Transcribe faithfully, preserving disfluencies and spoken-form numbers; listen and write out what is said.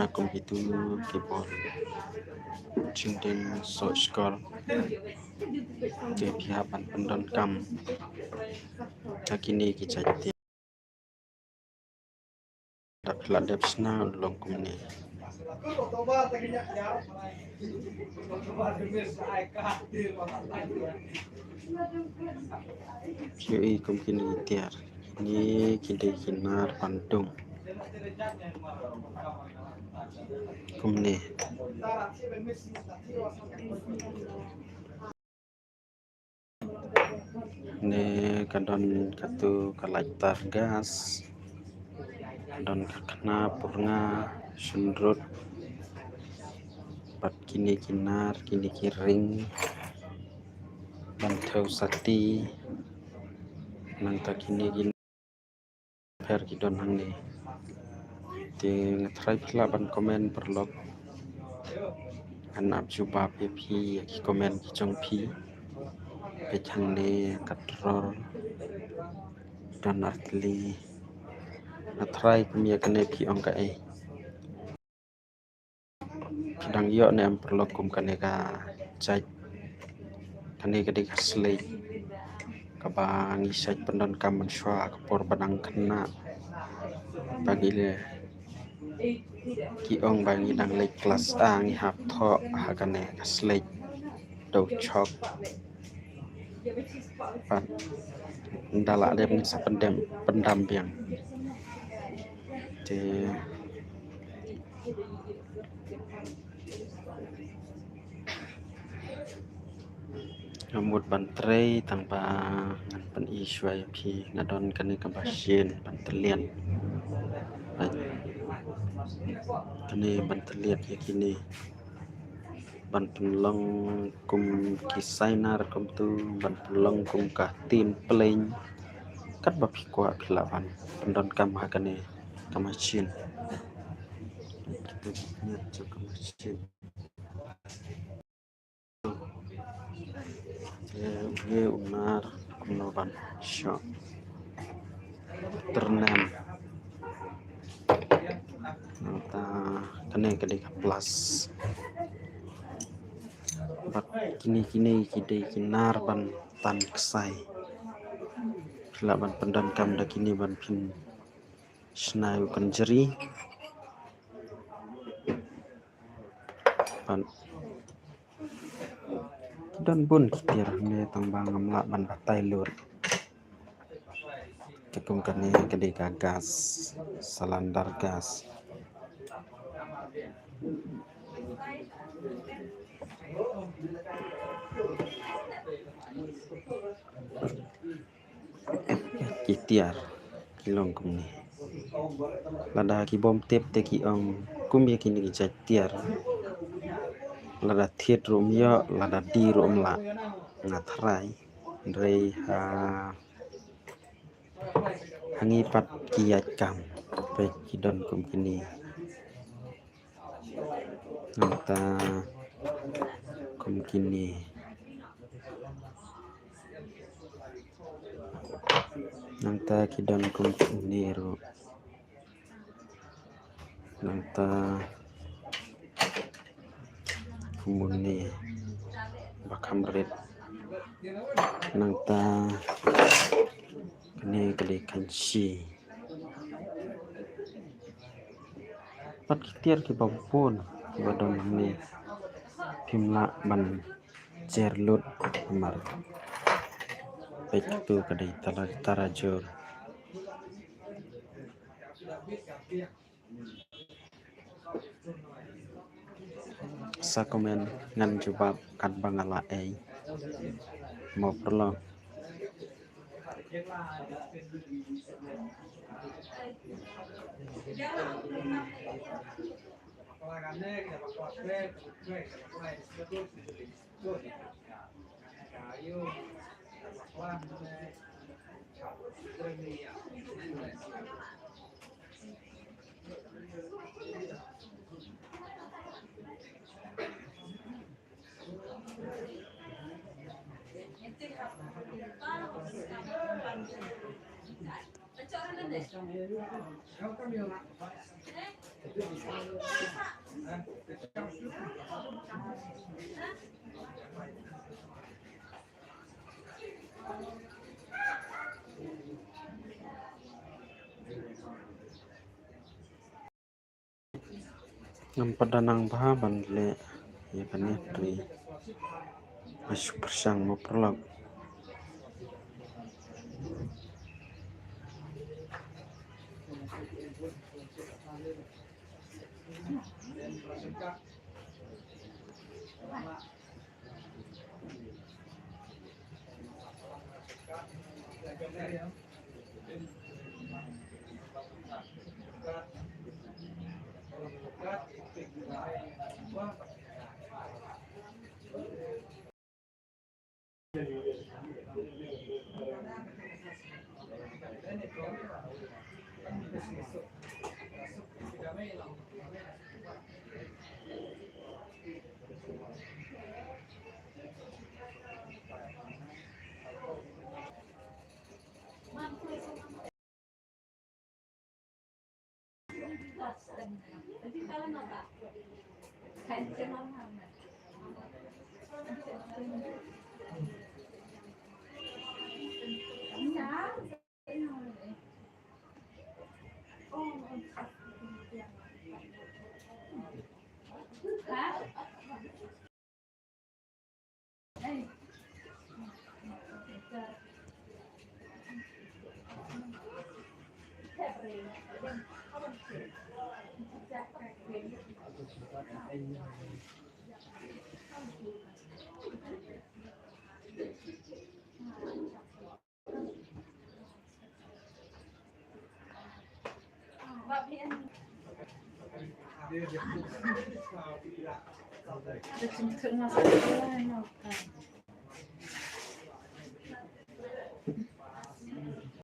Na kum kitu ki bor jingdeng soh shkor. Te phi hap ban pyndonkam ha kine ki jait tiar. Da phi la dep shna u long kumne. Phi ïohi kum kine ki tiar. Kine ki dei ki nar ban dung. Kumne. Ne ka don katu ka lighter gas. Ka don ka khnap, pyrnga, shynrut. Bad kine ki nar, kine ki ring. Ban thew sati. Nangta kine ki pher ki don hangne. Te nga tharai phi lah ban comment paralok. Ngan ap jubab ïa phi ïa ki comment ki jong phi. Peit hangne ka drawer. Don artylli. Nga tharai kum ïa kane phi ong kaei. Phi dang ïoh ne em paralok kum kane ka jait. Kane ka dei ka slate kaba ngi shait pyndonkam mynshuwa ka por ba dang khynnah. Ba ngi leh ki ong ba ngi dang leit klas A ngi hap thoh ha kane ka slate. Dau chok. Pat nda lah dep ngin sa pyndam, pyndam biang. Te nga mut ban trei tang ba ngan pyni shuwa ïa phi. Nga don kane ka machine ban tylliat. Kane ban tylliat ïa kine. Ban pynlong kum ki sainar kumtu, ban pynlong kum ka tin plane. Katba phi kwah phi lah ban pyndonkam ha kane ka machine. Kita ki niat jong ka machine. Te u nar kumno ban shoh. Tyrnem. Nangta kane ka dei ka plus. Bad kine kine ki dei ki nar ban tan ksai. Phi lah ban pyndonkam da kine ban pynshna ïa u kynjri. Bad ki don bun ki tiar hangne tang ba ngam lah ban batai lut. Te kum kane ka dei ka gas, cylinder gas. Ki tiar ki long kumne. Lada ki bym tip te ki ong kum ïa kine ki jait tiar. Lada thied ruh ym ïoh, lada die ruh ym lah. Nga tharai, hynrei ha, ha ngi pat ki ïaid kam. Peit ki don kum kine. Nangta kum kine. Nangta ki don kum kine ruh. Nangta kum une ba kham rit. Nangta kane ka dei kynshi. Bad ki tiar kiba bun kiba don hangne phim lah ban jer lut namar peit katu ka dei tara, tara jur. Sa comment ngan jubab katba nga lah ei. Mo paralok. Ngam pat da nang bha ban leh ïa kane, hynrei nga shu pyrshang mo paralok.